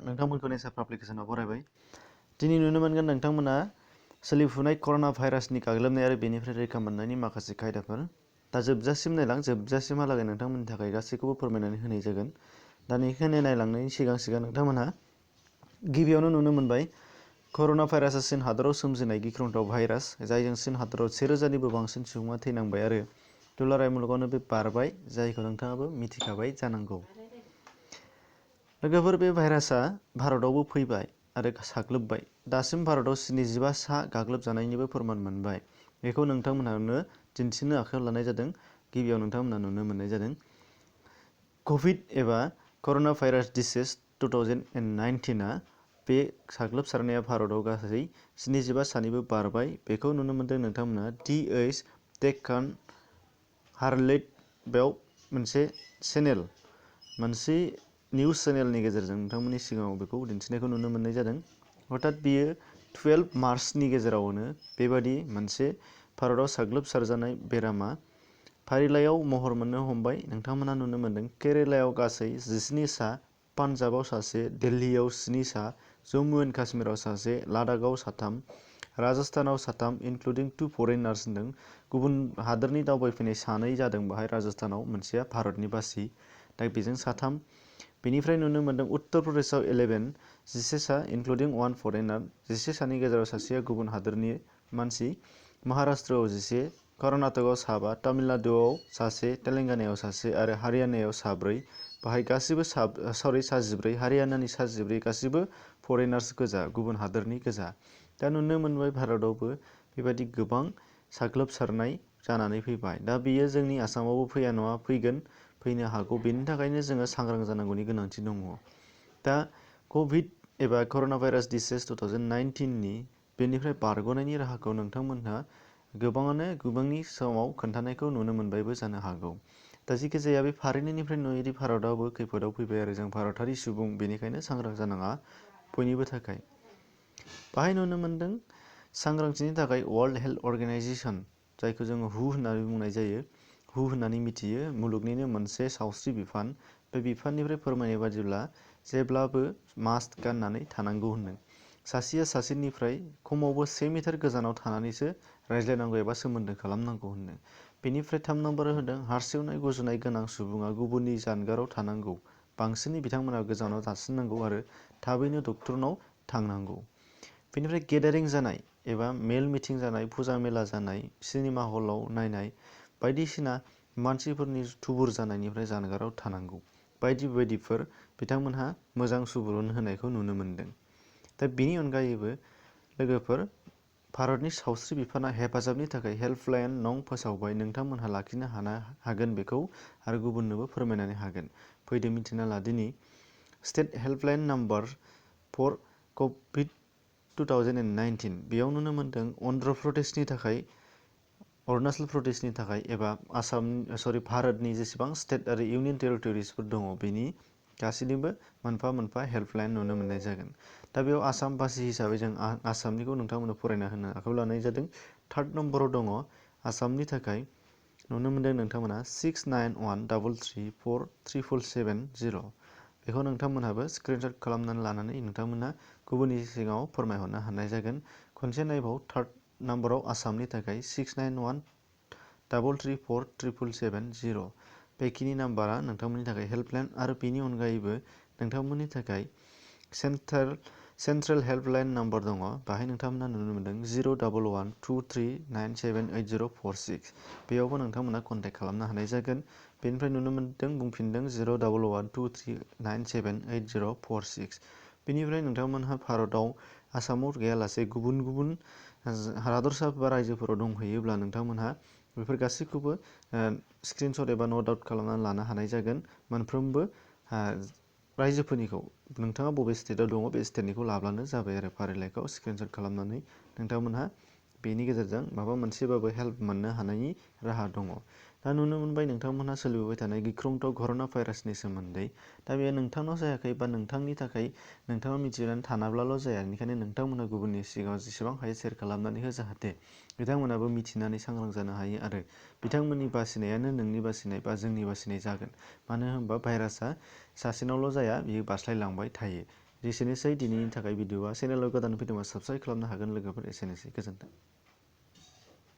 नोंथांमोनखौ नेसाफ एप्लिकेशनाव बरायबाय। दिनै नुनो मोनगोन नोंथांमोना सोलिफुनाय कर'ना भाइरासनि गाग्लोबनाय आरो बेनिफ्राय रैखा मोननायनि माखासे खायदाफोर। दा जोबजासिम नायलां, जोबजासिमहालागै नोंथांमोननि थाखाय गासैखौबो फोरमायनानै होनाय जागोन। दा बेनिखायनो नायलांनायनि सिगां नोंथांमोनहा गिबियावनो नुनो मोनबाय कर'ना भाइरासआ चीन हादराव सोमजिनाय गिख्रंथाव भाइरास, जायजों चीन हादराव 1000निबो बांसिन सुबुङा थैनांबाय आरो दुलाराय मुलुगावनो बे बारबाय, जायखौ नोंथाङाबो मिथिखाबाय जानांगौ। लोगोफोर, बे भाइरासआ भारतआवबो फैबाय आरो साग्लोबबाय। दासिम भारतआव 75 सा गाग्लोबजानायनिबो फोरमान मोनबाय। बेखौ नोंथांमोनहानो दिन्थिनो आखायाव लानाय जादों। गिबियाव नोंथांमोनहा नुनो मोननाय जादों कभिड एबा कर'ना भाइरास डिसिज 2019आ बे साग्लोबसारनाया भारतआव गासै 75 सानिबो बारबाय। बेखौ नुनो मोनदों नोंथांमोनहा DH टेकान हार्लेट बेयाव मोनसे चेनेल, मोनसे निउज चेनेलनि गेजेरजों नोंथांमोननि सिगाङाव बेखौ दिन्थिनायखौ नुनो मोननाय जादों। अर्थात बियो 12 मार्चनि गेजेरावनो बेबादि मोनसे भारतआव साग्लोबसारजानाय बेरामा फारिलाइयाव महर मोननो हमबाय। नोंथांमोना नुनो मोनदों केरेलायाव गासै 17 सा, पान्जाबाव सासे, दिल्लीयाव 7 सा, जम्मु एन्ड काश्मीराव सासे, लादाखआव 3, राजस्थानाव 3 इनक्लुडिं 2 फरेनार्स होनदों। गुबुन हादोरनि दावबायफैनाय 2 जादों बाहाय राजस्थानाव, मोनसेया भारतनि बासि, दा बेजों 3। बेनिफ्राय नुनो मोनदों उत्तर प्रदेशआव 11 सा इनक्लुडिं 1 फरेनार, 11 सानि गेजेराव सासेया गुबुन हादोरनि मानसि, महाराष्ट्रआव 11, कर्नाटकआव 7, तामिलनाडुआव सासे, तेलेंगानायाव सासे आरो हारियानायाव 4। बाहाय गासिबो 14, हारियानानि 14 गासिबो फरेनार्स गोजा, गुबुन हादोरनि गोजा। दा नुनो मोनबाय भारतआवबो बेबायदि गोबां साग्लोबसारनाय जानानै फैबाय। दा बेयो जोंनि आसामावबो फैया नङा, फैनो हागौ। बेनि थाखायनो जोङो सांग्रां जानांगौनि गोनांथि दङ। दा कभिड एबा कर'ना भाइरास डिसिज 2019नि बेनिफ्राय बारग'नायनि राहाखौ नोंथांमोनहा गोबाङानो गोबांनि समाव खोन्थानायखौ नुनो मोनबायबो जानो हागौ। दा जेखि जाया बे फारिलाइनिफ्राय नुयोदि भारतआवबो खैफोदाव फैबाय आरो जों भारतारि सुबुं, बेनिखायनो सांग्रां जानाङा बयनिबो थाखाय। बाहाय नुनो मोनदों सांग्रांथिनि थाखाय वर्ल्ड हेल्थ अर्गेनाइजेशन, जायखौ जोङो हु होननानै बुंनाय जायो, हु होननानै मिथियो, मुलुगनिनो मोनसे सावस्रि बिफान। बे बिफाननिफ्राय फोरमायनाय बादिब्ला जेब्लाबो मास्क गाननानै थानांगौ होनदों। सासेया सासेनिफ्राय खमावबो 1 मिटार गोजानाव थानानैसो रायज्लायनांगौ एबा सोमोन्दो खालामनांगौ होनदों। बेनिफ्राय 3 नम्बराव होदों हारसिवनाय गुजुनाय गोनां सुबुङा गुबुननि जानगाराव थानांगौ, बांसिनै बिथांमोना गोजानाव थासिननांगौ आरो थाबैनो डक्टरनाव थांनांगौ। बेनिफ्राय गेदारिं जानाय एबा मेल मिटिं जानाय, फुजा मेला जानाय, सिनेमा हलाव नायनाय बायदिसिना मानसिफोरनि थुबुर जानायनिफ्राय जानगाराव थानांगौ। बायदिफोर बिथांमोनहा मोजां सुबुरुन होनायखौ नुनो मोनदों। दा बेनि अनगायैबो लोगोफोर, भारतनि सावस्रि बिफाना हेफाजाबनि थाखाय हेल्पलाइन नं फोसावबाय। नोंथांमोनहा लाखिनो हागोन बेखौ आरो गुबुननोबो फोरमायनो हागोन। फैदो मिथिना ला दिनै state helpline number for covid 2019। बेयाव नुनो मोनदों अन्ध्र प्रदेशनि थाखाय, अरुणाचल प्रदेशनि थाखाय एबा भारतनि जेसेबां स्टेट आरो इउनियन टेरिटरिसफोर दङ बेनि गासैनिबो मोनफा मोनफा हेल्पलाइन नुनो मोननाय जागोन। दा बेयाव आसाम बासि हिसाबै जों आसामनिखौ नोंथांमोननो फरायना होनो आखायाव लानाय जादों। 3rd नम्बराव दङ आसामनि थाखाय नुनो मोनदों नोंथांमोना 6913347770। बेखौ नोंथांमोनहाबो स्क्रिनशट खालामनानै लानानै नोंथांमोनहा गुबुननि सिगाङाव फोरमायहरनो हानाय जागोन। खनसे नायबाव 3rd नम्बराव आसामनि थाखाय 6913347770। बेखिनि नाम्बारा नोंथांमोननि थाखाय हेल्पलाइन आरो बेनि अनगायैबो नोंथांमोननि थाखाय सेन्ट्रेल हेल्पलाइन नाम्बार दङ। बाहाय नोंथांमोना नुनो मोनदों 01123978046। बेयावबो नोंथांमोना कन्टेक्ट खालामनो हानाय जागोन। बेनिफ्राय नुनो मोनदों बुंफिनदों 01123978046। बेनिफ्राय नोंथांमोनहा भारतआव आसामाव गैयालासे गुबुन गुबुन हादरसा बा रायजोफोराव दंहैयोब्ला नोंथांमोनहा बेफोर गासैखौबो स्क्रिनशट एबा नट आउट खालामनानै लानो हानाय जागोन। मोनफ्रोमबो रायजोफोरनिखौ नोंथाङा बबे स्टेटआव दङ बे स्टेटनिखौ लाब्लानो जाबाय आरो फारिलाइखौ स्क्रिनशट खालामनानै नोंथांमोनहा बेनि गेजेरजों माबा मोनसेबाबो हेल्प मोननो हानायनि राहा दङ। दा नुनो मोनबाय नोंथांमोनहा सोलिबोबाय थानाय गिख्रंथाव कर'ना भाइरासनि सोमोन्दै। दा बेयो नोंथांनाव जायाखै बा नोंथांनि थाखाय नोंथाङा मिथिनानै थानाब्लाल' जाया, बेनिखायनो नोंथांमोना गुबुननि सिगाङाव जेसेबां हायो सेयार खालामनानै हो, जाहाथे बिथांमोनाबो मिथिनानै सांग्रां जानो हायो आरो बिथांमोननि बासिनायानो नोंनि बासिनाय बा जोंनि बासिनाय जागोन। मानो होनबा भाइरासआ सासेनावल' जाया, बियो बास्लायलांबाय थायो। जेसेनोसै दिनैनि थाखाय भिडिअआ चेनेलाव गोदान फैदोंबा साबस्क्राइब खालामनो हागोन लोगोफोर। एसेनोसै, गोजोन्थों।